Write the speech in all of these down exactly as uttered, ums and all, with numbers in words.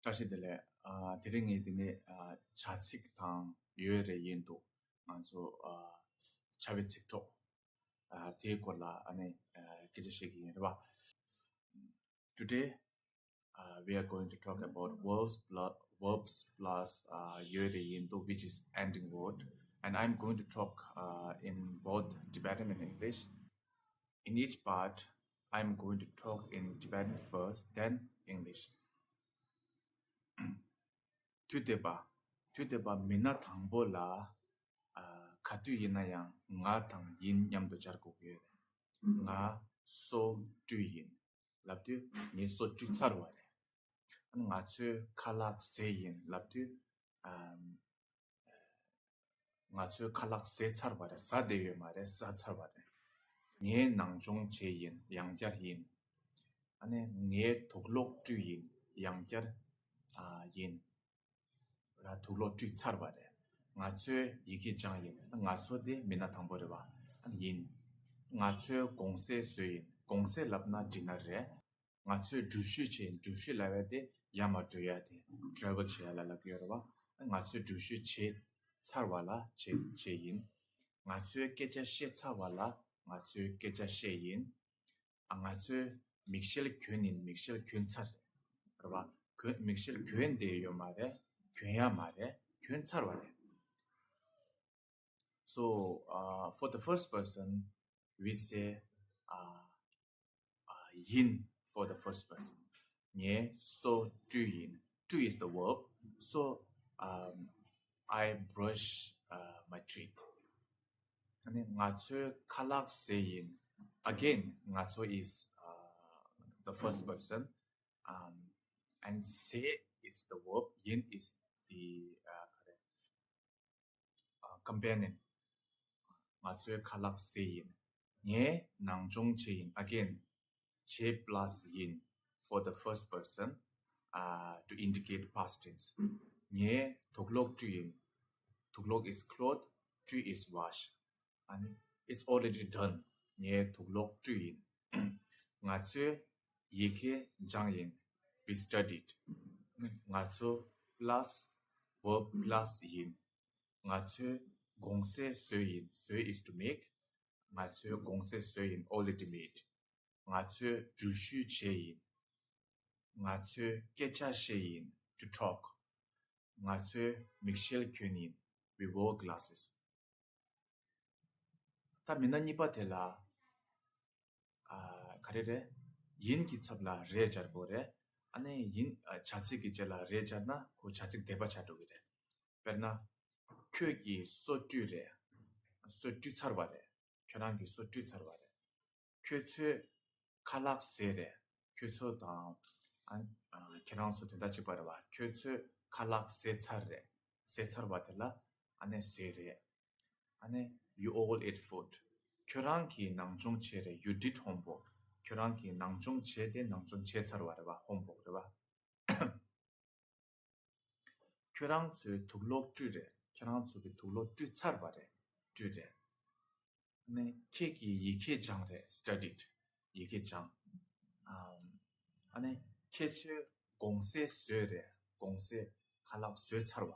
བཀྲ་ཤིས་བདེ་ལེགས། ཨ། དེ་རིང་ངས་འདི་ནས་ཨ། བྱ་ཚིག་དང་ཡོད་རེད་ཡིན་འདུག་ང་ཚོ་ཨ། བྱ་བའི་ཚིག་གྲོགས་ཨ། དེའི་སྐོར་ལ་ཨ་ནི་ཨ། སྐད་ཆ་བཤད་ཀྱི་ཡིན་རེད་བ། Today, uh, we are going to talk about verbs plus, verbs plus uh, ཡོད་རེད་ཡིན་འདུག, which is ending word. And I'm going to talk uh, in both Tibetan and English. In each part, I'm going to talk in Tibetan first, then English. དུས་འདས་པ། དུས་འདས་པ་མི་སྣ་དང་པོ་ལ་ཨ། ག་དུས་ཡིན་ན་ཡང་ང་དང་ཡིན་མཉམ་དུ་སྦྱར་དགོས་ཀྱི་ཡོད་རེད། ང་སོ་བཀྲུས་ཡིན་ལབ་དུས་ངས་སོ་བཀྲུས་ཚར་བ་རེད། ང་ཚོའི་ཁ་ལག་ཟས་ཡིན་ལབ་དུས་ཨ། ང་ཚོའི་ཁ་ལག་ཟས་ཚར་བ་རེད། ཟ་བསྡད་ཡོད་མ་རེད། ཟ་ཚར་བ་རེད། ངས་ནང་སྦྱོང་བྱས་ཡིན། ཡང་བསྐྱར་ཡིན། ཨ་ནི་ངས་དུག་སློག་བཀྲུས་ཡིན། ཡང་བསྐྱར་ཨ། ཡིན། ལ་དུག་སློག་བཀྲུས་ཚར་བ་རེད། ང་ཚོའི་ཡི་གེ་སྦྱངས་ཡིན། ང་ཚོ་དེ་མི་སྣ་དང་པོ་རེད་བ། ཨ་ནི་ཡིན། ང་ཚོའི་དགོང་ཟས་བཟོས་ཡིན། དགོང་ཟས་ལབ་ན་ཌི་ནར་རེད། ང་ཚོས་འགྲུལ་བཞུད་བྱས་ཡིན། འགྲུལ་བཞུད་ལབ་ཡ་དེ་ཡར་མར་འགྲོ་ཡ་དེ་ཊེ་རེ་ཝལ་བྱེད་ཡ་ལ་ལབ་ཀྱི་ཡོད་རེད་བ། ང་ཚོས་འགྲུལ་བཞུད་བྱས་ཚར་བ་ལ་བྱས་བྱས་ཡིན། ང་ཚོས་སྐད་ཆ་བཤད་ཚར་བ་ལ་ང་ཚོས་སྐད་ཆ་བཤད་ཡིན། ཨ། ང་ཚོས་མིག་ཤེལ་གྱོན་ཡིན། མིག་ཤེལ་གྱོན་ཚར་རེད་བ། གྱོན། མིག་ཤེལ་གྱོན་བསྡད་ཡོད་མ་རེད། གྱོན་ཡ་མ་རེད། གྱོན་ཚར་བ་རེད། So, uh, for the first person, we say uh, uh, ཡིན for the first person. ངས་སོ་བཀྲུས་ཡིན། བཀྲུས is the verb. So, um, I brush uh, my teeth. ཨ་ནི་ང་ཚོའི་ཁ་ལག་ཟས་ཡིན། Again, ང་ཚོ is uh, the first person. Um, and ཟས is the verb. ཡིན is the uh, ག་རེ། ཨ། companion. ང་ཚོའི་ཁ་ལག་ཟས་ཡིན། ངས་ནང་སྦྱོང་བྱས་ཡིན། Again, བྱས་plus ཡིན for the first person, uh, to indicate past tense. ངས་དུག་སློག་བཀྲུས་ཡིན། དུག་སློག is cloth, བཀྲུས is wash. ཨ་ནི་it's already done. ངས་དུག་སློག་བཀྲུས་ཡིན། ང་ཚོས་ཡི་གེ་སྦྱངས་ཡིན། We studied. ང་ཚོ་plus verb plus ཡིན། ང་ཚོས་དགོང་ཟས་བཟོས་ཡིན། བཟོས is to make. ང་ཚོས་དགོང་ཟས་བཟོས་ཡིན། Already made. ང་ཚོས་འགྲུལ་བཞུད་བྱས་ཡིན། ང་ཚོས་སྐད་ཆ་བཤད་ཡིན། To talk. ང་ཚོས་མིག་ཤེལ་གྱོན་ཡིན། We wore glasses. ད་མི་སྣ་གཉིས་པ་དེ་ལ་ཨ། ག་རེ་རེད། ཡིན་གྱི་ཚབ་ལ་རེད་སྦྱར་དགོས་རེད། ཨ་ནི་ཡིན། ཨ། བྱ་ཚིག་གི་རྗེས་ལ་རེད་སྦྱར་ན་ཁོ་བྱ་ཚིག་འདས་པ་ཆགས་འགྲོ་གི་རེད། དཔེར་ན། ཁྱོད་ཀྱིས་སོ་བཀྲུས་རེད། སོ་བཀྲུས་ཚར་བ་རེད། ཁྱོད་རང་གིས་སོ་བཀྲུས་ཚར་བ་རེད། ཁྱོད་ཚོས་ཁ་ལག་ཟས་རེད། ཁྱོད་ཚོ་དང་ཨ། ཨ། ཁྱེད་རང་ཚོ་དོན་དག་གཅིག་པ་རེད་བ། ཁྱོད་ཚོས་ཁ་ལག་ཟས་ཚར་རེད། ཟས་ཚར་བ་དེ་ལ་ཨ་ནི་ཟས་རེད། ཨ་ནི་you all ate food. ཁྱོད་རང་གིས་ནང་སྦྱོང་བྱས་རེད། You did homework. ཁྱོད་རང་གིས་ནང་སྦྱོང་བྱས་ཏེ་ནང་སྦྱོང་བྱས་ཚར་བ་རེད་བ། Homework རེད་བ། ཁྱོད་རང་ཚོས་དུག་སློག་བཀྲུས་རེད། ཁྱེད་རང་ཚོ་གིས་དུག་སློག་བཀྲུས་ཚར་བ་རེད། བཀྲུས་རེད། ཨ་ནི་ཁྱེད་ཀྱིས་ཡི་གེ་སྦྱངས་རེད། Studied. ཡི་གེ་སྦྱངས། ཨམ། ཨ་ནི་ཁྱེད་ཚོས་དགོང་ཟས་བཟོས་རེད། དགོང་ཟས་ཁ་ལག་བཟོས་ཚར་བ།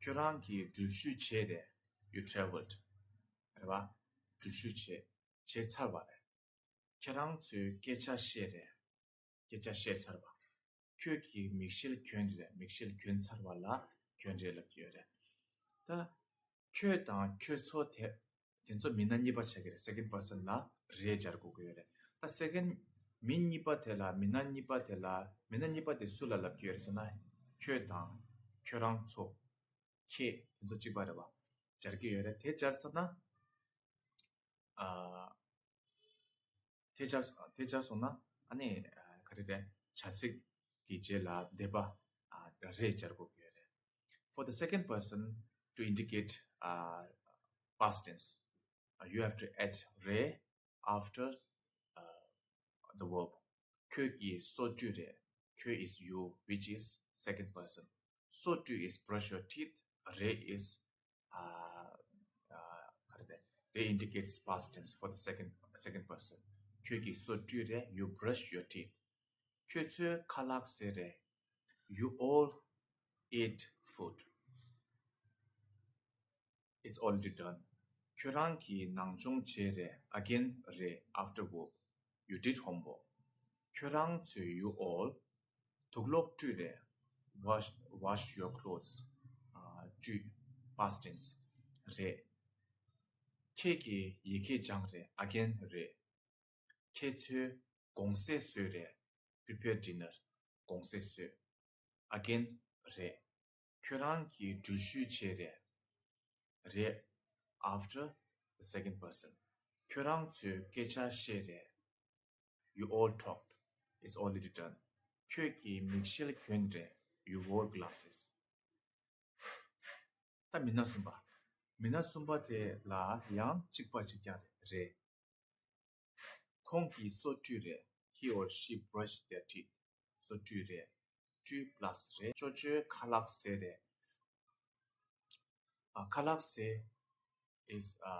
ཁྱོད་རང་གིས་འགྲུལ་བཞུད་བྱས་རེད། You travelled. རེད་བ། འགྲུལ་བཞུད་བྱས། བྱས་ཚར་བ་རེད། ཁྱེད་རང་ཚོས་སྐད་ཆ་བཤད་རེད། སྐད་ཆ་བཤད་ཚར་བ། ཁྱོད་ཀྱིས་མིག་ཤེལ་གྱོན་རེད། མིག་ཤེལ་གྱོན་ཚར་བ་ལ་གྱོན་རེད་ལབ་ཀྱི་ཡོད་རེད། ད་ཁྱོད་དང་ཁྱོད་ཚོ་དེ་དེ་ཚོ་མི་སྣ་གཉིས་པ་ཆགས་ཀྱི་རེད། Second person ལ་རེད་སྦྱར་དགོས་ཀྱི་ཡོད་རེད། ད་second མི་གཉིས་པ་དེ་ལ། མི་སྣ་གཉིས་པ་དེ་ལ། མི་སྣ་གཉིས་པ་དེ་སུ་ལ་ལབ་ཀྱི་ཡོད་རེད་ཟེར་ན། ཁྱོད་དང་ཁྱོད་རང་ཚོ། ཁྱེད་དེ་ཚོ་གཅིག་པ་རེད་བ། སྦྱར་གྱི་ཡོད་རེད། དེ་སྦྱར་ཚར་ན། ཨ། དེ་སྦྱར་དེ་སྦྱར་སོང་ན་ཨ་ནི་ཨ། ག་རེ་རེད། བྱ་ཚིག་གི་རྗེས་ལ་འདས་པ་ཨ། རེད་སྦྱར་དགོས་ཀྱི་ཡོད་རེད། For the second person, to indicate uh, past tense, uh, you have to add རེད after uh, the verb. ཁྱོད་ཀྱིས་སོ་བཀྲུས་རེད། ཁྱོད is you, which is second person. སོ་བཀྲུས is brush your teeth. རེད is uh, uh, ག་རེ་རེད། རེད indicates past tense for the second, second person. ཁྱོད་ཀྱིས་སོ་བཀྲུས་རེད། You brush your teeth. ཁྱོད་ཚོས་ཁ་ལག་ཟས་རེད། You all eat food. It's already done. ཁྱོད་རང་གིས་ནང་སྦྱོང་བྱས་རེད། Again རེད། After verb. You did homework. ཁྱོད་རང་ཚོས། You all དུག་ལོག་བཀྲུས་རེད། Wash, wash your clothes. བཀྲུས། Past tense རེད། ཁྱེད་ཀྱིས་ཡི་གེ་སྦྱངས་རེད། Again རེད། ཁྱེད་ཚོས་དགོང་ཟས་བཟོས་རེད། Prepare dinner. དགོང་ཟས་བཟོས། Again རེད། ཁྱོད་རང་གིས་འགྲུལ་བཞུད་བྱས་རེད། རེད། After the second person. ཁྱོད་རང་ཚོས་སྐད་ཆ་བཤད་རེད། You all talked. It's already done. ཁྱོད་ཀྱིས་མིག་ཤེལ་གྱོན་རེད། You wore glasses. ད་མི་སྣ་གསུམ་པ། མི་སྣ་གསུམ་པ་དེ་ལ་ཡང་གཅིག་པ་གཅིག་རྐྱང་རེད། རེད། ཁོང་གིས་སོ་བཀྲུས་རེད། He or she brushed their teeth. སོ་བཀྲུས་རེད། བཀྲུས་plus རེད། ཅོ་ཅོའི་ཁ་ལག་ཟས་རེད། ཨ། ཁ་ལག་ཟས is ཨ།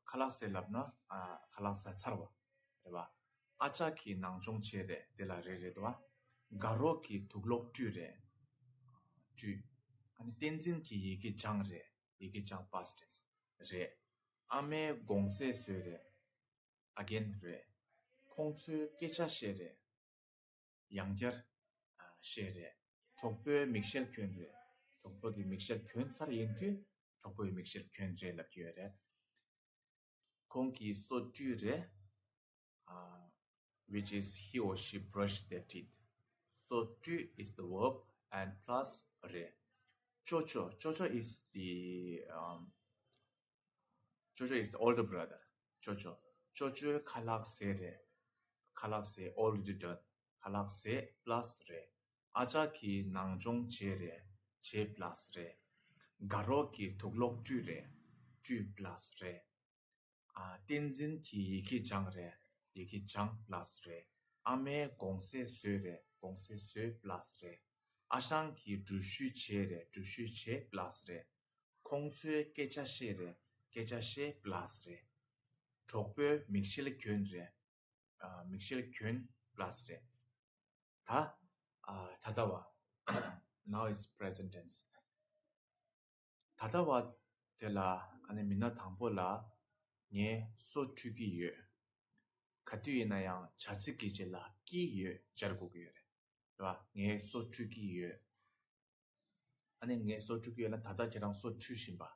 ཁ་ལག་ཟས་ལབ་ན། ཨ། ཁ་ལག་ཟ་ཚར་བ་རེད་བ། ཨ་ཅག་གིས་ནང་སྦྱོང་བྱས་རེད། དེ་ལ་རེད་རེད་བ། དགའ་རོགས་ཀྱིས་དུག་ལོག་བཀྲུས་རེད། བཀྲུས། ཨ་ནི་བསྟན་འཛིན་གྱིས་ཡི་གེ་སྦྱངས་རེད། ཡི་གེ་སྦྱངས་past tense རེད། ཨ་མས་དགོང་ཟས་བཟོས་རེད། Again རེད། ཁོང་ཚོས་སྐད་ཆ་བཤད་རེད། ཡང་བསྐྱར། ཨ། བཤད་རེད། གྲོགས་པོས་མིག་ཤེལ་གྱོན་རེད། གྲོགས་པོ་གིས་མིག་ཤེལ་གྱོན་ཚར་ཡིན་དུས་གྲོགས་པོས་མིག་ཤེལ་གྱོན་རེད་ལབ་ཀྱི་ཡོད་རེད། ཁོང་གིས་སོ་བཀྲུས་རེད། ཨ། Which is he or she brushed their teeth. སོ་བཀྲུས is the verb and plus རེད། ཅོ་ཅོ། ཅོ་ཅོ is the um, ཅོ་ཅོ is the older brother. ཅོ་ཅོ། ཅོ་ཅོའི་ཁ་ལག་ཟས་རེད། ཁ་ལག་ཟས། Already done. ཁ་ལག་ཟས་plus རེད། ཨ་ཅག་གིས་ནང་སྦྱོང་བྱས་རེད། བྱས་plus རེད། དགའ་རོགས་ཀྱིས་དུག་ལོག་བཀྲུས་རེད། བཀྲུས་plus རེད། ཨ། བསྟན་འཛིན་གྱིས་ཡི་གེ་སྦྱངས་རེད། ཡི་གེ་སྦྱངས་plus རེད། ཨ་མས་དགོང་ཟས་བཟོས་རེད། དགོང་ཟས་བཟོས་plus རེད། ཨ་ཞང་གིས་འགྲུལ་བཞུད་བྱས་རེད། འགྲུལ་བཞུད་བྱས་plus རེད། ཁོང་ཚོས་སྐད་ཆ་བཤད་རེད། སྐད་ཆ་བཤད་plus རེད། གྲོགས་པོས་མིག་ཤེལ་གྱོན་རེད། ཨ། མིག་ཤེལ་གྱོན་plus རེད། ད། ཨ། ད་ལྟ་བ། Now is present tense. ད་ལྟ་བ་དེ་ལ། ཨ་ནི་མི་སྣ་དང་པོ་ལ། ངས་སོ་བཀྲུ་གི་ཡོད། ག་དུས་ཡིན་ན་ཡང་བྱ་ཚིག་གི་རྗེས་ལ་ཀྱི་ཡོད་སྦྱར་དགོས་ཀྱི་ཡོད་རེད། རེད་བ། ངས་སོ་བཀྲུ་གི་ཡོད། ཨ་ནི་ངས་སོ་བཀྲུ་གི་ཡོད་ལ། ད་ལྟ་ཁྱེད་རང་སོ་བཀྲུ་བཞིན་པ།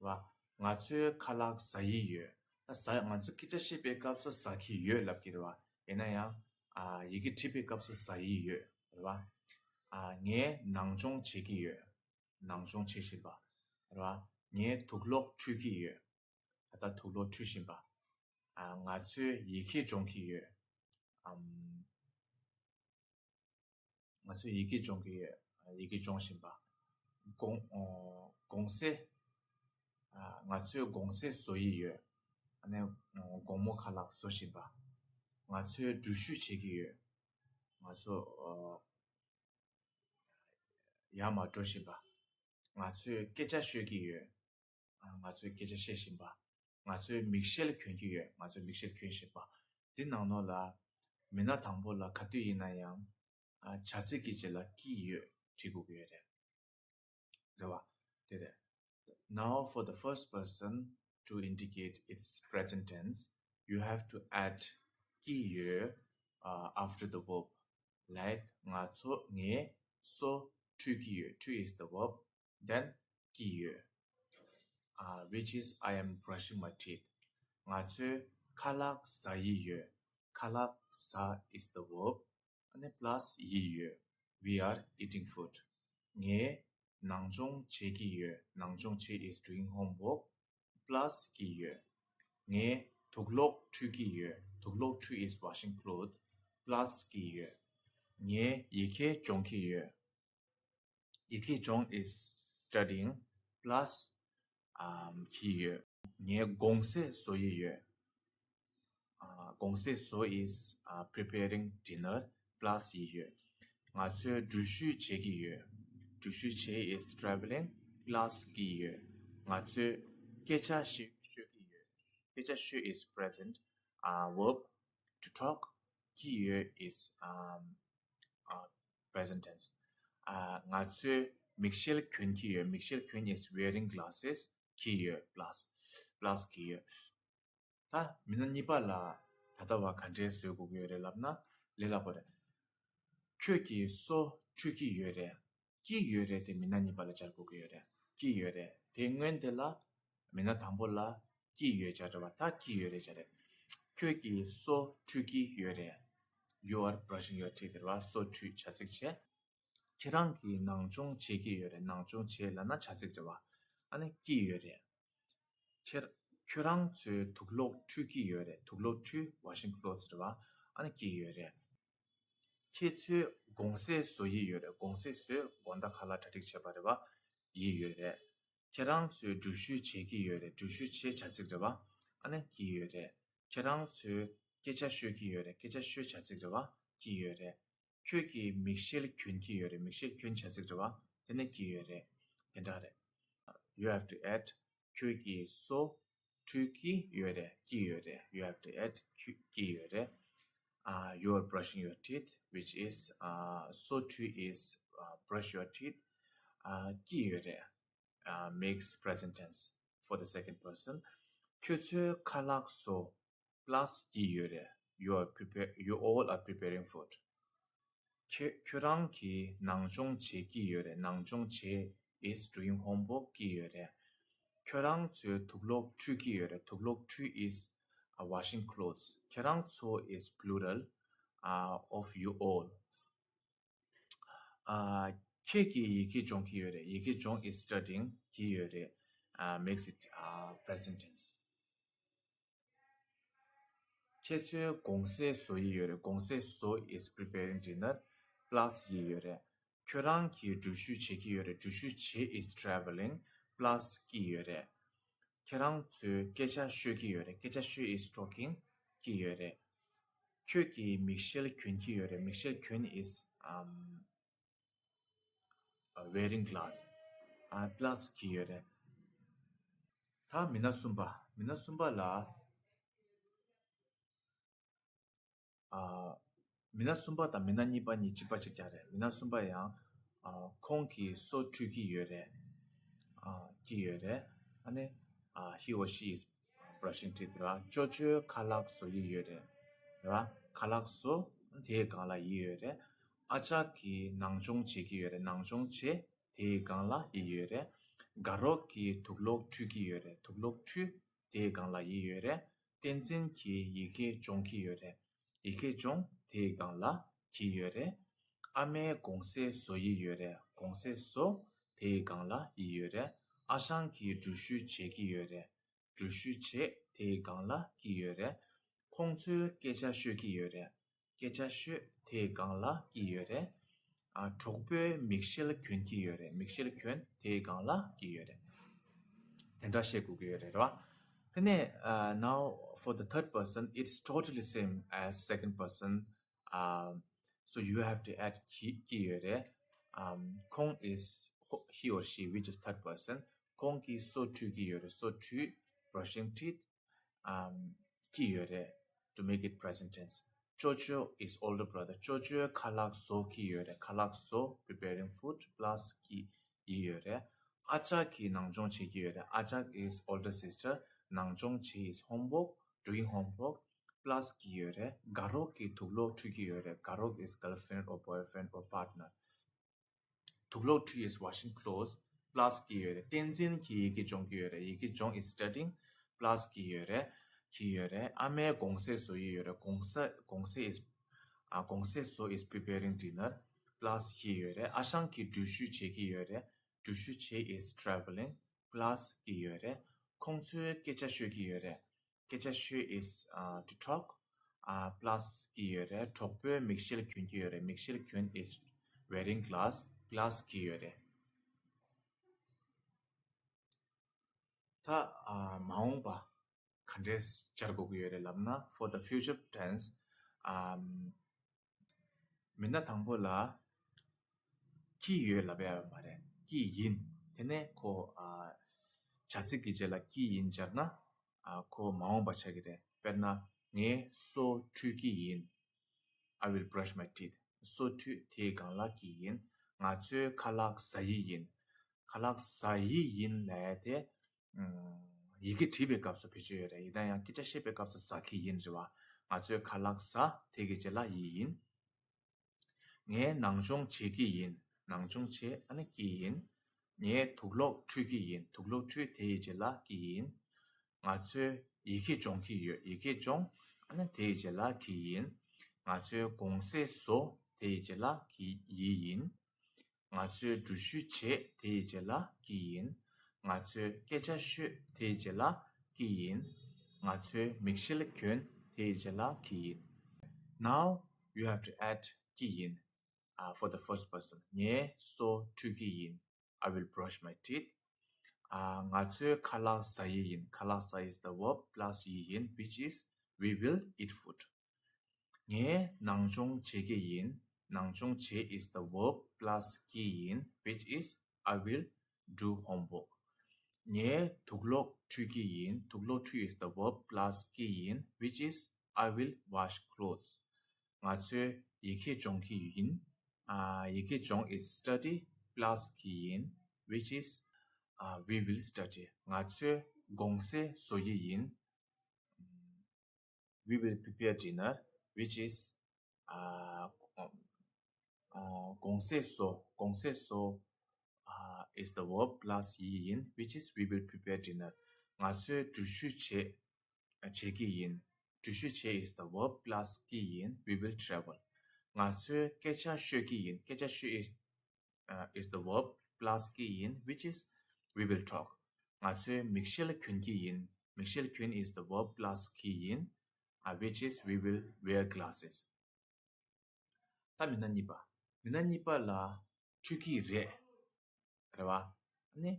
རེད་བ། ང་ཚོའི་ཁ་ལག་ཟ་ཡི་ཡོད། ད་ཟ། ང་ཚོ་སྐད་ཆ་བཤད་པའི་སྐབས་སུ་ཟ་གི་ཡོད་ལབ་ཀྱི་རེད་བ། ཡིན་ན་ཡང་། ཨ། ཡི་གེ་བྲིས་པའི་སྐབས་སུ་ཟ་ཡི་ཡོད། རེད་བ། ཨ། ངས་ནང་སྦྱོང་བྱེད་ཀྱི་ཡོད། ནང་སྦྱོང་བྱེད་བཞིན་པ། རེད་བ། ངས་དུག་ལོག་འཁྲུད་ཀྱི་ཡོད། ད་ལྟ་དུག་ལོག་འཁྲུད་བཞིན་པ། ཨ། ང་ཚོས་ཡི་གེ་སྦྱོང་གི་ཡོད། ཨམ། ང་ཚོས་ཡི་གེ་སྦྱོང་གི་ཡོད། ཡི་གེ་སྦྱོང་བཞིན་པ། དགོང་། ཨོ། དགོང་ཟས། ཨ། ང་ཚོས་དགོང་ཟས་བཟོ་ཡི་ཡོད། ཨ་ནི། ཨོ། དགོང་མོ་ཁ་ལག་བཟོ་བཞིན་པ། ང་ཚོས་འགྲུལ་བཞུད་བྱེད་ཀྱི་ཡོད། ང་ཚོ། ཨོ། ཡར་མར་འགྲོ་བཞིན་པ། ང་ཚོས་སྐད་ཆ་ཤོད་ཀྱི་ཡོད། ཨ། ང་ཚོས་སྐད་ཆ་བཤད་བཞིན་པ། ང་ཚོས་མིག་ཤེལ་གྱོན་གྱི་ཡོད། ང་ཚོས་མིག་ཤེལ་གྱོན་བཞིན་པ། འདི་ནང་ལོགས་ལ། མི་སྣ་དང་པོ་ལ་ག་དུས་ཡིན་ན་ཡང་། ཨ། བྱ་ཚིག་གི་རྗེས་ལ་ཀྱི་ཡོད་བྲིས་དགོས་ཀྱི་ཡོད་རེད། རེད་བ། དེ་རེད། Now for the first person, to indicate its present tense, you have to add ཀྱི་ཡོད། ཨ། after the verb. Like ང་ཚོ། ངས་སོ་བཀྲུ་གི་ཡོད། བཀྲུ་is the verb. Then ཀྱི་ཡོད། ཨ། which is I am brushing my teeth. ང་ཚོས་ཁ་ལག་ཟ་ཡི་ཡོད། ཁ་ལག་ཟ་is the verb. ཨ་ནི་plus ཡི་ཡོད། We are eating food. ངས་ནང་སྦྱོང་བྱེད་ཀྱི་ཡོད། ནང་སྦྱོང་བྱེད་is doing homework. Plus ཀྱི་ཡོད། ངས་དུག་ལོག་འཁྲུད་ཀྱི་ཡོད། དུག་ལོག་འཁྲུད is washing clothes. Plus ཀྱི་ཡོད། ངས་ཡི་གེ་སྦྱོང་གི་ཡོད། ཡི་གེ་སྦྱོང་is studying. Plus ཨམ། གྱི་ཡོད། ངས་དགོང་ཟས་བཟོ་ཡི་ཡོད། ཨ། དགོང་ཟས་བཟོ is ཨ། preparing dinner. Plus ཡི་ཡོད། ང་ཚོས་འགྲུལ་བཞུད་བྱེད་ཀྱི་ཡོད། འགྲུལ་བཞུད་བྱེད is traveling. Plus ཀྱི་ཡོད། ང་ཚོས་སྐད་ཆ་ཤོད་ཤོད་ཀྱི་ཡོད། སྐད་ཆ་ཤོད is present ཨ། verb. To talk. ཀྱི་ཡོད is ཨམ། ཨ། present tense. ཨ་ང་ཚོས་མིག་ཤེལ་གྱོན་གྱི་ཡོད། མིག་ཤེལ་གྱོན་is wearing glasses གྱི་ཡོད། plus plus གྱི་ཡོད། ད་མི་སྣ་གཉིས་པ་ལ་ད་ལྟ་བ་ག་འདྲས་བཟོ་དགོས་ཀྱི་ཡོད་རེད་ལབ་ན། ལས་སླ་པོ་རེད། ཁྱོད་ཀྱིས་སོ་འཁྲུད་ཀྱི་ཡོད་རེད། ཀྱི་ཡོད་རེད་དེ་མི་སྣ་གཉིས་པ་ལ་སྦྱར་དགོས་ཀྱི་ཡོད་རེད། ཀྱི་ཡོད་རེད། དེ་སྔོན་དེ་ལ་མི་སྣ་དང་པོ་ལ་ཀྱི་ཡོད་སྦྱར་རེད་བ། ད་ཀྱི་ཡོད་རེད་སྦྱར་རེད། ཁྱོད་ཀྱིས་སོ་འཁྲུད་ཀྱི་ཡོད་རེད། You are brushing your teeth རེད་བ། སོ་འཁྲུད་བྱ་ཚིག་བྱས། ཁྱེད་རང་གིས་ནང་སྦྱོང་བྱེད་ཀྱི་ཡོད་རེད། ནང་སྦྱོང་བྱེད་ལབ་ན་བྱ་ཚིག་རེད་བ། ཨ་ནི་ཀྱི་ཡོད་རེད། ཁྱེད་ཁྱོད་རང་ཚོས་དུག་ལོག་འཁྲུད་ཀྱི་ཡོད་རེད། དུག་ལོག་འཁྲུད་washing clothes རེད་བ། ཨ་ནི་ཀྱི་ཡོད་རེད། ཁྱེད་ཚོས་དགོང་ཟས་བཟོ་ཡི་ཡོད་རེད། དགོང་ཟས་བཟོས་དགོང་དག་ཁ་ལག་གྲ་སྒྲིག་བྱས་པ་རེད་བ། ཡི་ཡོད་རེད། ཁྱེད་རང་ཚོས་འགྲུལ་བཞུད་བྱེད་ཀྱི་ཡོད་རེད། འགྲུལ་བཞུད་བྱེད་བྱ་ཚིག་རེད་བ། ཨ་ནི་ཀྱི་ཡོད་རེད། ཁྱེད་རང་ཚོས་སྐད་ཆ་ཤོད་ཀྱི་ཡོད་རེད། སྐད་ཆ་ཤོད་བྱ་ཚིག་རེད་བ། ཀྱི་ཡོད་རེད། ཁྱོད་ཀྱིས་མིག་ཤེལ་གྱོན་གྱི་ཡོད་རེད། མིག་ཤེལ་གྱོན་བྱ་ཚིག་རེད་བ། དེ་ནས་ཀྱི་ཡོད་རེད། དེ་འདྲ་རེད། You have to add ཁྱོད་ཀྱིས་སོ་འཁྲུད་ཀྱི་ཡོད་རེད། ཀྱི་ཡོད་རེད། You have to add ཀྱི་ཡོད་རེད། Uh, you are brushing your teeth, which is uh, སོ་འཁྲུད is uh, brush your teeth. Uh, ཀྱི་ཡོད་རེད། Uh, makes present tense for the second person. ཁྱོད་ཚོས་ཁ་ལག་བཟོ། plus ཀྱི་ཡོད་རེད། You are prepare. You all are preparing food. ཁྱེད་ཁྱོད་རང་གིས་ནང་སྦྱོང་བྱེད་ཀྱི་ཡོད་རེད། ནང་སྦྱོང་བྱེད is doing homework ཀྱི་ཡོད་རེད། ཁྱོད་རང་ཚོས་དུག་ལོག་འཁྲུད་ཀྱི་ཡོད་རེད། དུག་ལོག་འཁྲུད is uh, washing clothes. ཁྱེད་རང་ཚོ is plural uh, of you all. Uh, ཁྱེད་ཀྱིས་ཡི་གེ་སྦྱོང་གི་ཡོད་རེད། ཡི་གེ་སྦྱོང་is studying ཀྱི་ཡོད་རེད། Uh, makes it uh, present tense. ཁྱེད་ཚོས་དགོང་ཟས་བཟོ་ཡི་ཡོད་རེད། དགོང་ཟས་བཟོ is preparing dinner. plus ཡི་ཡོད་རེད། ཁྱོད་རང་གིས་འགྲུལ་བཞུད་བྱེད་ཀྱི་ཡོད་རེད། འགྲུལ་བཞུད་བྱེད is traveling. plus ཀྱི་ཡོད་རེད། ཁྱེད་རང་ཚོས་སྐད་ཆ་ཤོད་ཀྱི་ཡོད་རེད། སྐད་ཆ་ཤོད is talking ཀྱི་ཡོད་རེད། ཁྱོད་ཀྱིས་མིག་ཤེལ་གྱོན་གྱི་ཡོད་རེད། མིག་ཤེལ་གྱོན is um, wearing glass. ཨ་plus ཀྱི་ཡོད་རེད། ད་མི་སྣ་གསུམ་པ། མི་སྣ་གསུམ་པ་ལ། ཨ་མི་སྣ་གསུམ་པ་དང་མི་སྣ་གཉིས་པ་གཉིས་གཅིག་པ་གཅིག་རྐྱང་རེད། མི་སྣ་གསུམ་པ་ཡང་ཨ་ཁོང་གིས་སོ་འཁྲུད་ཀྱི་ཡོད་རེད། ཨ་ཀྱི་ཡོད་རེད། ཨ་ནི་ཨ་he or she is brushing teeth ར། ཅོ་ཅོས་ཁ་ལག་བཟོ་ཡི་ཡོད་རེད་ར། ཁ་ལག་བཟོ། དེའི་སྒང་ལ་ཡི་ཡོད་རེད། ཨ་ཅག་གིས་ནང་སྦྱོང་བྱེད་ཀྱི་ཡོད་རེད། ནང་སྦྱོང་བྱེད། དེའི་སྒང་ལ་ཡི་ཡོད་རེད། དགའ་རོགས་ཀྱིས་དུག་ལོག་འཁྲུད་ཀྱི་ཡོད་རེད། དུག་ལོག་འཁྲུད། དེའི་སྒང་ལ་ཡི་ཡོད་རེད། བསྟན་འཛིན་གྱིས་ཡི་གེ་སྦྱོང་གི་ཡོད་རེད། ཡི་གེ་སྦྱོང་། དེའི་སྒང་ལ་གྱི་ཡོད་རེད། ཨ་མས་དགོང་ཟས་བཟོ་ཡི་ཡོད་རེད། དགོང་ཟས་བཟོ། དེའི་སྒང་ལ་ཡི་ཡོད་རེད། ཨ་ཞང་གིས་འགྲུལ་བཞུད་བྱེད་ཀྱི་ཡོད་རེད། འགྲུལ་བཞུད་བྱེད། དེའི་སྒང་ལ་གྱི་ཡོད་རེད། ཁོང་ཚོས་སྐད་ཆ་ཤོད་ཀྱི་ཡོད་རེད། སྐད་ཆ་ཤོད། དེའི་སྒང་ལ་གྱི་ཡོད་རེད། ཨ་གྲོགས་པོས་མིག་ཤེལ་གྱོན་གྱི་ཡོད་རེད། མིག་ཤེལ་གྱོན། དེའི་སྒང་ལ་གྱི་ཡོད་རེད། དེ་འདྲ་བཤད་དགོས་ཀྱི་ཡོད་རེད་ར། དེ་ནས་uh, now for the third person, it's totally same as second person. Um, so you have to add གྱི་གྱི་ཡོད་རེད། Um, ཁོང་is he or she, which is third person. ཁོང་གིས་སོ་འཁྲུད་ཀྱི་ཡོད་རེད། སོ་འཁྲུད། brushing teeth. Um, གྱི་ཡོད་རེད། to make it present tense. ཅོ་ཅོ is older brother. ཅོ་ཅོའི་ཁ་ལག་བཟོ་གི་ཡོད་རེད། ཁ་ལག་བཟོ། preparing food. plus གྱི་ཡི་ཡོད་རེད། ཨ་ཅག་གིས་ནང་སྦྱོང་བྱེད་ཀྱི་ཡོད་རེད། ཨ་ཅག་is older sister. ནང་སྦྱོང་བྱེད་is homework, doing homework. plus གྱི་ཡོད་རེད། དགའ་རོགས་ཀྱིས་དུག་ལོག་འཁྲུད་ཀྱི་ཡོད་རེད། དགའ་རོགས་is girlfriend or boyfriend or partner. དུག་ལོག་འཁྲུད་is washing clothes. plus གྱི་ཡོད་རེད། བསྟན་འཛིན་གྱིས་ཡི་གེ་སྦྱོང་གི་ཡོད་རེད། ཡི་གེ་སྦྱོང་is studying. plus གྱི་ཡོད་རེད། གྱི་ཡོད་རེད། ཨ་མས་དགོང་ཟས་བཟོ་ཡི་ཡོད་རེད། དགོང་ཟས་དགོང་ཟས་is ཨ་དགོང་ཟས་བཟོ་is preparing dinner. plus གྱི་ཡོད་རེད། ཨ་ཞང་གིས་འགྲུལ་བཞུད་བྱེད་ཀྱི་ཡོད་རེད། འགྲུལ་བཞུད་བྱེད་is traveling. plus གྱི་ཡོད་རེད། ཁོང་ཚོས་སྐད་ཆ་ཤོད་ཀྱི་ཡོད་རེད། སྐད་ཆ་ཤོད་is uh, to talk. Uh, plus གྱི་ཡོད་རེད། གྲོགས་པོས་མིག་ཤེལ་གྱོན་གྱི་ཡོད་རེད། མིག་ཤེལ་གྱོན་is wearing glass. plus གྱི་ཡོད་རེད། ད་ཨ་མ་འོངས་པ་ག་འདྲས་སྦྱར་དགོས་ཀྱི་ཡོད་རེད་ལབ་ན། for the future tense, um, མི་སྣ་དང་པོ་ལ་ཀྱི་ཡོད་ལབ་ཡ་ཡོད་མ་རེད། ཀྱི་ཡིན། དེ་ནས་ཁོ་ཨ་བྱ་ཚིག་གི་རྗེས་ལ་ཀྱི་ཡིན་སྦྱར་ན། ཨ་ཁོ་མ་འོངས་པ་ཆགས་ཀྱི་རེད། དཔེར་ན། ངས་སོ་འཁྲུད་ཀྱི་ཡིན། I will brush my teeth. སོ་འཁྲུད། དེའི་སྒང་ལ་ཀྱི་ཡིན། ང་ཚོའི་ཁ་ལག་ཟ་ཡི་ཡིན། ཁ་ལག་ཟ་ཡི་ཡིན་ལབ་ཡ་དེ། ཨམ། ཡི་གེ་བྲིས་པའི་སྐབས་སུ་བེད་སྤྱོད་ཡོད་རེད། ཡིན་ན་ཡང་སྐད་ཆ་བཤད་པའི་སྐབས་སུ་ཟ་གི་ཡིན་རེད་བ། ང་ཚོའི་ཁ་ལག་ཟ་དེ་གི་རྗེས་ལ་ཡི་ཡིན། ངས་ནང་སྦྱོང་བྱེད་ཀྱི་ཡིན། ནང་སྦྱོང་བྱེད་ཨ་ནི་ཀྱི་ཡིན། ངས་དུག་ལོག་འཁྲུད་ཀྱི་ཡིན། དུག་ལོག་འཁྲུད་དེ་ཡི་རྗེས་ལ་ཀྱི་ཡིན། ང་ཚོས་ཡི་གེ་སྦྱོང་གི་ཡོད། ཡི་གེ་སྦྱོང་ཨ་ནི་དེ་ཡི་རྗེས་ལ་ཀྱི་ཡིན། ང་ཚོས་གུང་སེང་བཟོ་དེ་ཡི་རྗེས་ལ་ཀྱི་ཡི་ཡིན། ང་ཚོས་འགྲུལ་བཞུད་བྱེད་དེ་ཡི་རྗེས་ལ་ཀྱི་ཡིན། ང་ཚོས་སྐད་ཆ་ཤོད་དེ་ཡི་རྗེས་ལ་ཀྱི་ཡིན། ང་ཚོས་མིག་ཤེལ་གྱོན་དེ་ཡི་རྗེས་ལ་ཀྱི་ཡིན། Now you have to add ཀྱི་ཡིན། Uh, for the first person. ངས་སོ་འཁྲུད་ཀྱི་ཡིན། I will brush my teeth. Uh, ང་ཚོས་ཁ་ལག་ཟ་ཡི་ཡིན། ཁ་ལག་ཟ is the verb plus ཡི་ཡིན། Which is we will eat food. ངས་ནང་སྦྱོང་བྱེད་ཀྱི་ཡིན། ནང་སྦྱོང་བྱེད is the verb plus ཀྱི་ཡིན། Which is I will do homework. ངས་དུག་ལོག་འཁྲུད་ཀྱི་ཡིན། དུག་ལོག་འཁྲུད is the verb plus ཀྱི་ཡིན། Which is I will wash clothes. ང་ཚོས་ཡི་གེ་སྦྱོང་གི་ཡིན། ཨ། ཡི་གེ་སྦྱོང is study plus ཀྱི་ཡིན། Which is, uh, we will study. ང་ཚོས་གུང་སེང་བཟོ་ཡི་ཡིན། We will prepare dinner, which is, uh, uh, གུང་སེང་བཟོ། གུང་སེང་བཟོ uh, is the verb plus ཡི་ཡིན། Which is we will prepare dinner. ང་ཚོས་འགྲུལ་བཞུད་བྱེད། བྱེད་ཀྱི་ཡིན། འགྲུལ་བཞུད་བྱེད is the verb plus ཀྱི་ཡིན། We will travel. ང་ཚོས་སྐད་ཆ་ཤོད་ཀྱི་ཡིན། སྐད་ཆ་ཤོད is, uh, is the verb plus ཀྱི་ཡིན། Which is we will talk. ང་ཚོས་མིག་ཤེལ་གྱོན་གྱི་ཡིན། མིག་ཤེལ་གྱོན is the verb plus ཀྱི་ཡིན། Uh, which is we will wear glasses. ད་མི་སྣ་གཉིས་པ། མི་སྣ་གཉིས་པ་ལ་འཁྲུད་ཀྱི་རེད། རེད་བ། ཨ་ནི།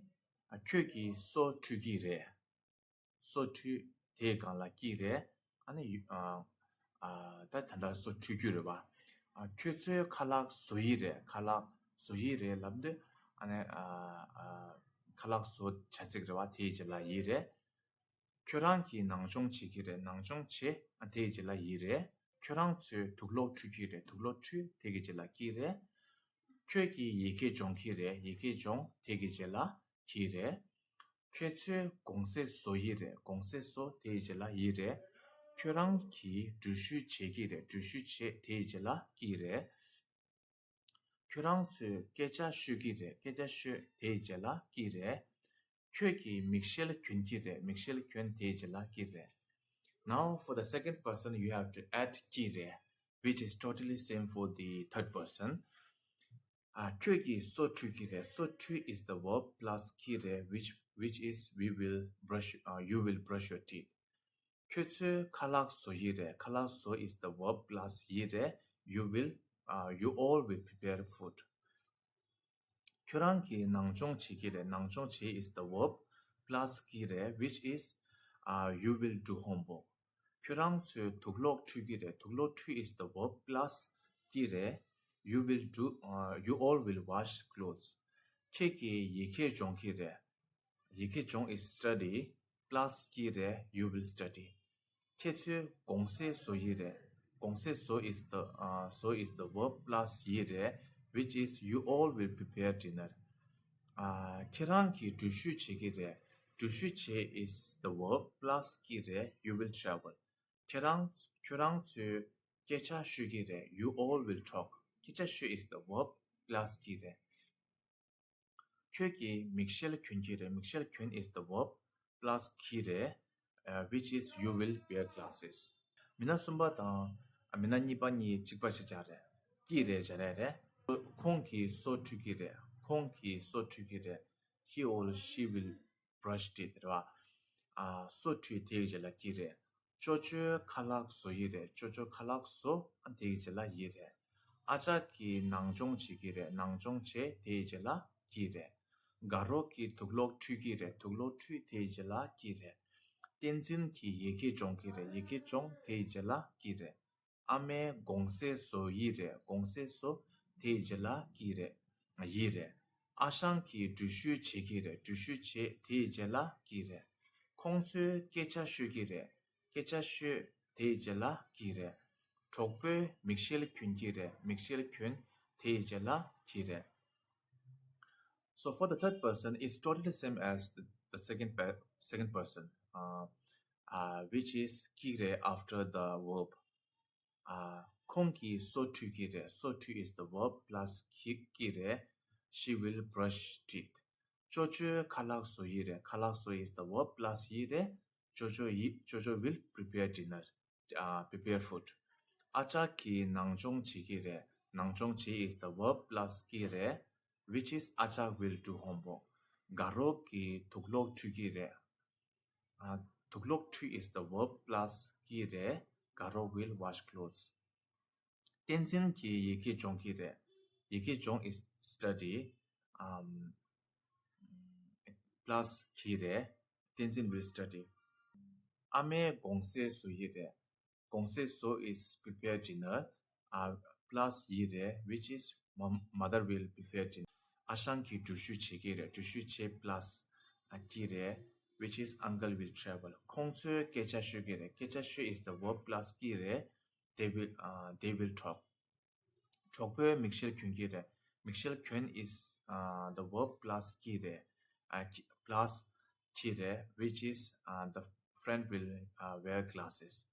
ཨ། ཁྱོད་ཀྱིས་སོ་འཁྲུད་ཀྱི་རེད། སོ་འཁྲུད་དེའི་སྒང་ལ་ཀྱི་རེད། ཨ་ནི་ཡུ། ཨ། ཨ། ད་ད་ལྟ་སོ་འཁྲུད་རྒྱུ་རེད་བ། ཨ། ཁྱོད་ཚོའི་ཁ་ལག་བཟོ་ཡི་རེད། ཁ་ལག་བཟོ་ཡི་རེད་ལབ་དུས། ཨ་ནི། ཨ། ཨ། ཁ་ལག་བཟོ་བྱ་ཚིག་རེད་བ། དེའི་རྗེས་ལ་ཡི་རེད། ཁྱོད་རང་གིས་ནང་སྦྱོང་བྱེད་ཀྱི་རེད། ནང་སྦྱོང་བྱེད། ཨ། དེའི་རྗེས་ལ་ཡི་རེད། ཁྱོད་རང་ཚོས་དུག་ལོག་འཁྲུད་ཀྱི་རེད། དུག་ལོག་འཁྲུད་དེ་གི་རྗེས་ལ་ཀྱི་རེད། ཁྱོད་ཀྱིས་ཡི་གེ་སྦྱོང་གི་རེད། ཡི་གེ་སྦྱོང་དེ་གི་རྗེས་ལ་ཀྱི་རེད། ཁྱོད་ཚོས་གུང་སེང་བཟོ་ཡི་རེད། གུང་སེང་བཟོ་དེའི་རྗེས་ལ་ཡི་རེད། ཁྱོད་རང་གིས་འགྲུལ་བཞུད་བྱེད་ཀྱི་རེད། འགྲུལ་བཞུད་བྱེད་དེའི་རྗེས་ལ་ཀྱི་རེད། ཁྱོད་རང་ཚོས་སྐད་ཆ་ཤོད་ཀྱི་རེད། སྐད་ཆ་ཤོད་དེའི་རྗེས་ལ་ཀྱི་རེད། ཁྱོད་ཀྱིས་མིག་ཤེལ་གྱོན་གྱི་རེད། མིག་ཤེལ་གྱོན་དེའི་རྗེས་ལ་ཀྱི་རེད། Now for the second person you have to add ཀྱི་རེད། Which is totally same for the third person. ཨ། ཁྱོད་ཀྱིས་སོ་འཁྲུད་ཀྱི་རེད། སོ་འཁྲུད་is the verb plus ཀྱི་རེད། Which, which is we will brush, uh, you will brush your teeth. ཁྱོད་ཚོས་ཁ་ལག་བཟོ་ཡི་རེད། ཁ་ལག་བཟོ་is the verb plus ཡི་རེད། You will, uh, you all will prepare food. ཁྱོད་རང་གིས་ནང་སྦྱོང་བྱེད་ཀྱི་རེད། ནང་སྦྱོང་བྱེད is the verb plus ཀྱི་རེད། Which is, uh, you will do homework. ཁྱོད་རང་ཚོས་དུག་ལོག་འཁྲུད་ཀྱི་རེད། དུག་ལོག་འཁྲུད is the verb plus ཀྱི་རེད། You will do, uh, you all will wash clothes. ཁྱེད་ཀྱིས་ཡི་གེ་སྦྱོང་གི་རེད། ཡི་གེ་སྦྱོང is study plus ཀྱི་རེད། You will study. ཁྱེད་ཚོས་གུང་སེང་བཟོ་ཡི་རེད། གུང་སེང་བཟོ is the, uh, བཟོ is the verb plus ཡི་རེད། Which is you all will prepare dinner. ཨ། ཁྱེད་རང་གིས་འགྲུལ་བཞུད་བྱེད་ཀྱི་རེད། འགྲུལ་བཞུད་བྱེད is the verb plus ཀྱི་རེད། You will travel. ཁྱེད་རང་། ཁྱོད་རང་ཚོས་སྐད་ཆ་ཤོད་ཀྱི་རེད། You all will talk. སྐད་ཆ་ཤོད is the verb plus ཀྱི་རེད། ཁྱོད་ཀྱིས་མིག་ཤེལ་གྱོན་གྱི་རེད། མིག་ཤེལ་གྱོན is the verb plus ཀྱི་རེད། Uh, which is you will wear glasses. མི་སྣ་གསུམ་པ་དང་། ཨ། མི་སྣ་གཉིས་པ་གཉིས་གཅིག་པ་ཞིག་སྦྱར་རེད། ཀྱི་རེད་སྦྱར་ཡ་རེད། ཁོང་གིས་སོ་འཁྲུད་ཀྱི་རེད། ཁོང་གིས་སོ་འཁྲུད་ཀྱི་རེད། He or she will brush teeth རེད་བ། ཨ། སོ་འཁྲུད་དེའི་རྗེས་ལ་ཀྱི་རེད། ཅོ་ཅོའི་ཁ་ལག་བཟོ་ཡི་རེད། ཅོ་ཅོ་ཁ་ལག་བཟོ། ཨ། དེའི་རྗེས་ལ་ཡི་རེད། ཨ་ཅག་གིས་ནང་སྦྱོང་བྱེད་ཀྱི་རེད། ནང་སྦྱོང་བྱེད་དེའི་རྗེས་ལ་ཀྱི་རེད། དགའ་རོགས་ཀྱིས་དུག་ལོག་འཁྲུད་ཀྱི་རེད། དུག་ལོག་འཁྲུད་དེའི་རྗེས་ལ་ཀྱི་རེད། བསྟན་འཛིན་གྱིས་ཡི་གེ་སྦྱོང་གི་རེད། ཡི་གེ་སྦྱོང་དེའི་རྗེས་ལ་ཀྱི་རེད། ཨ་མས་གུང་སེང་བཟོ་ཡི་རེད། གུང་སེང་བཟོ་དེའི་རྗེས་ལ་ཀྱི་རེད། ཡི་རེད། ཨ་ཞང་གིས་འགྲུལ་བཞུད་བྱེད་ཀྱི་རེད། འགྲུལ་བཞུད་བྱེད་དེའི་རྗེས་ལ་ཀྱི་རེད། ཁོང་ཚོས་སྐད་ཆ་ཤོད་ཀྱི་རེད། སྐད་ཆ་ཤོད་དེའི་རྗེས་ལ་ཀྱི་རེད། གྲོགས་པོས་མིག་ཤེལ་གྱོན་གྱི་རེད། མིག་ཤེལ་གྱོན་དེའི་རྗེས་ལ་ཀྱི་རེད། So for the third person, it's totally same as the, the second pe- second person, uh, uh, which is ཀྱི་རེད after the verb. Uh, ཁོང་གིས་སོ་འཁྲུད་ཀྱི་རེད། སོ་འཁྲུད is the verb plus ཀྱི་ཀྱི་རེད། She will brush teeth. ཅོ་ཅོས་ཁ་ལག་བཟོ་ཡི་རེད། ཁ་ལག་བཟོ་is the verb plus ཡི་རེད། ཅོ་ཅོ་ཡི་ཅོ་ཅོ་will prepare dinner. Uh, prepare food. ཨ་ཅག་གིས་ནང་སྦྱོང་བྱེད་ཀྱི་རེད། ནང་སྦྱོང་བྱེད་is the verb plus ཀྱི་རེད། Which is ཨ་ཅག will do homework. དགའ་རོགས་ཀྱིས་དུག་ལོག་འཁྲུད་ཀྱི་རེད། ཨ། དུག་ལོག་འཁྲུད is the verb plus ཀྱི་རེད། དགའ་རོགས་will wash clothes. བསྟན་འཛིན་གྱིས་ཡི་གེ་སྦྱོང་གི་རེད། ཡི་གེ་སྦྱོང is study, um, plus ཀྱི་རེད། བསྟན་འཛིན་will study. ཨ་མས་དགོང་ཟས་བཟོ་ཡི་རེད། དགོང་ཟས་བཟོ is prepare dinner, uh, plus ཡི་རེད། Which is mom- mother will prepare dinner. ཨ་ཞང་གིས་འགྲུལ་བཞུད་བྱེད་ཀྱི་རེད། འགྲུལ་བཞུད་བྱེད་plus ཀྱི་རེད། Which is uncle will travel. ཁོང་ཚོས་སྐད་ཆ་ཤོད་ཀྱི་རེད། སྐད་ཆ་ཤོད is the verb plus ཀྱི་རེད། They will, uh, they will talk. གྲོགས་པོས་མིག་ཤེལ་གྱོན་གྱི་རེད། མིག་ཤེལ་གྱོན is, uh, the verb plus ཀྱི་རེད། ཨ། ཀྱི- plus ཀྱི་རེད། Which is, uh, the friend will, uh, wear glasses.